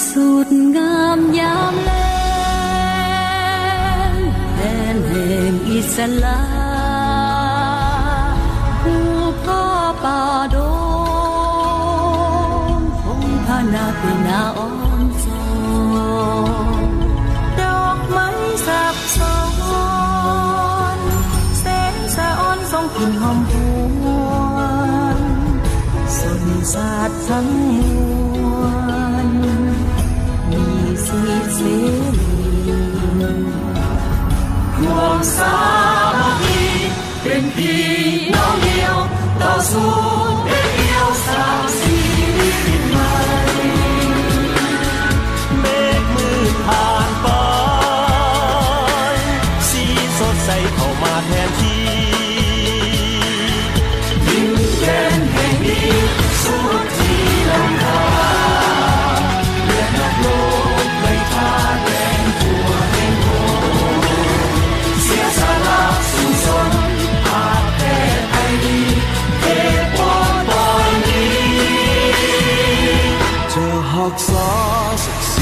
ສຸດງາມຍາມແລງ ແດນແຫ່ງອິດສະຫຼະ ພູຜາປ່າດົງ ພົງພະນາເປັນໜ້າອອນຊອນ ດອກໄມ້ສັກ ສອນ ແສງສະອອນສ່ອງກິ່ນຫອມຫວນ ຊົນຊາດທັງມວນ ມີສິດເສລີ ຮ່ວມສາມັກຄີ ເປັນພີ່ນ້ອງດຽວ ຕໍ່ສູ້ເປັນອຽວ ສ້າງຊີວິດໃໝ່. ເມກມືດຜ່ານໄປ ສີສົດໃສເຂົ້າມາແທນທີ່ ດິນແດນແຫ່ງນີ້ ສຸດທີ່ລ້ຳຄ່າ ແລະ ນັກລົບໄດ້ທ່າແດງ ເສຍສະຫຼະສູ້ຊົນ ພາກແພ້ໄພລີ ເທບອນບອນນີ້ ຈະຮັກສາສັກ